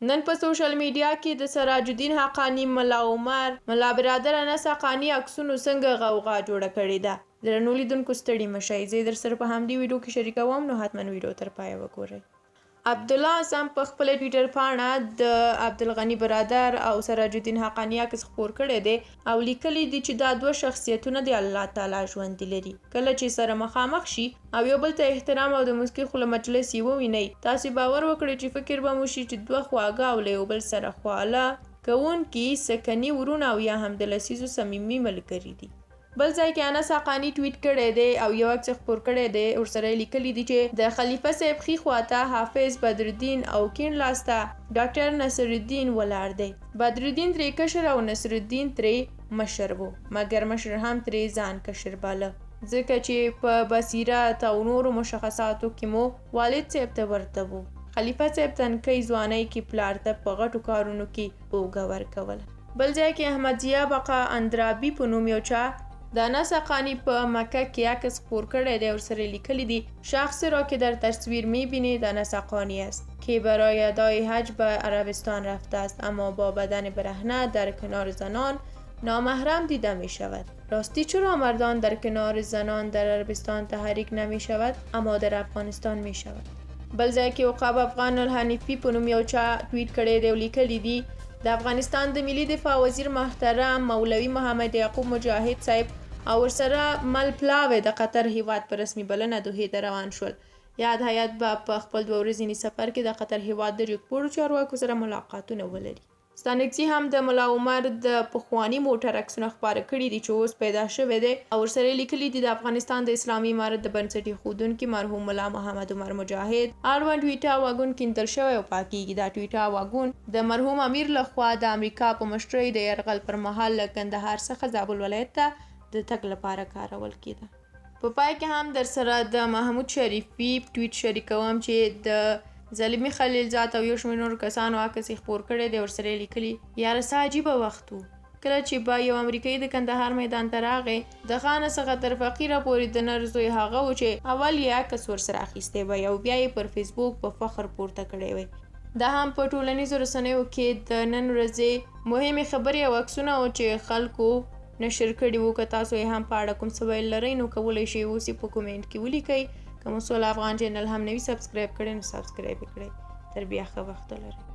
نن په سوشل میډیا کې د سراج الدین حقاني، ملا عمر، ملا برادر انس حقاني عکسونو څنګه غوغا جوړه کړې ده. درنو لیدونکو ستړي مه شئ، زه یې درسره په همدې ویډیو کې شریکوم، نو حتما ویډیو تر پایه وګورئ. عبدالله عزام په خپله ټویټر پاڼه د عبدالغني برادر او سراج الدین حقاني عکس خپور کړی دی او لیکلي دي چې دا دوه شخصیتونه دې الله تعالی ژوندي لري. کله چې سره مخامخ شي او یو بل ته احترام او د موسکي خوله مجلس یې ووینئ، تاسې باور وکړئ چې فکر به مو شي چې دوه خواږه او له یو بل سره خواله کوونکي سکني وروڼه او یا هم د لسیزو صمیمي ملګري دي. بل ځای کې انس حقاني ټویټ کړی دی او یو عکس یې خپور کړی دی، ورسره یې لیکلي دي چې د خلیفه صاحب ښي خوا ته حافظ بدرالدین او کیڼ لاس ته ډاکټر نصرالدین ولاړ دی. بدرالدین ترې کشر او نصرالدین ترې مشر و، مګر مشر هم ترې ځان کشر باله، ځکه چې په بصیرت او نورو مشخصاتو کې مو والد صاحب ته ورته وو. خلیفه صاحب تنکۍ ځوانۍ کې پلار ته په غټو کارونو کې اوږه ورکوله. بل ځای کې احمد ضیا بقا اندرابي په نوم یو چا د انس حقاني په مکه کې عکس خپور کړی دی، ورسره لیکلي دي شخص را که در تصویر میبینید انس حقانی است که برای ادای حج به عربستان رفته است، اما با بدن برهنه در کنار زنان نامحرم دیده می شود. راستی چرا مردان در کنار زنان در عربستان تحریک نمی شود اما در افغانستان می شود؟ بل ځای کې عقاب افغان الحنیفي په نوم یو چا ټویټ کړی دی او لیکلي دي د افغانستان د ملي دفاع وزیر محترم مولوي محمد یعقوب مجاهد صاحب او ورسره مل پلاوی د قطر هیواد په رسمي بلنه دوحې ته روان شول. یاد هیئت به په خپل دوه ورځني سفر کې د قطر هیواد د جګپوړو چارواکو سره ملاقاتونه ولري. ستانکزي هم د ملا عمر د پخواني موټر عکسونه خپاره کړي دي چې اوس پیدا شوی دی او ورسره لیکلي دي د افغانستان د اسلامي امارت د بنسټ ایښودونکي مرحوم ملا محمد عمر مجاهد اړوند ټویټا واګون کیندل شوی او پاکیږي. دا ټویټا واګون د مرحوم امیر له خوا د امریکا په مشرۍ د یرغل پر مهال له کندهار څخه زابل ولایت ته د تګ لپاره کارول کېده. په پای کې هم درسره د محمود شریفي ټویټ شریکوم چې د زلمي خلیلزاد او یو شمېر نورو کسانو عکس یې خپور کړی دی، ورسره یې لیکلي یاره څه عجیبه وخت و، کله چې به یو امریکایي د کندهار میدان ته راغی، د خانه څخه تر فقیره پورې د نر زوی هغه و چې اول یې عکس ورسره اخیستی وای او بیا یې پر فیسبوک په فخر پورته کړی وای. دا هم په ټولنیزو رسنیو کې د نن ورځې مهمې خبرې او عکسونه و چې خلکو نشر کړي وو. که تاسو یې هم په اړه کوم څه ویل لرئ نو کولی شئ اوس یې په کومنټ کې ولیکئ. که مو سوله افغان چینل هم نه وي سبسکرایب کړی نو سبسکرایب یې کړئ. تر بیا ښه وخت ولرئ.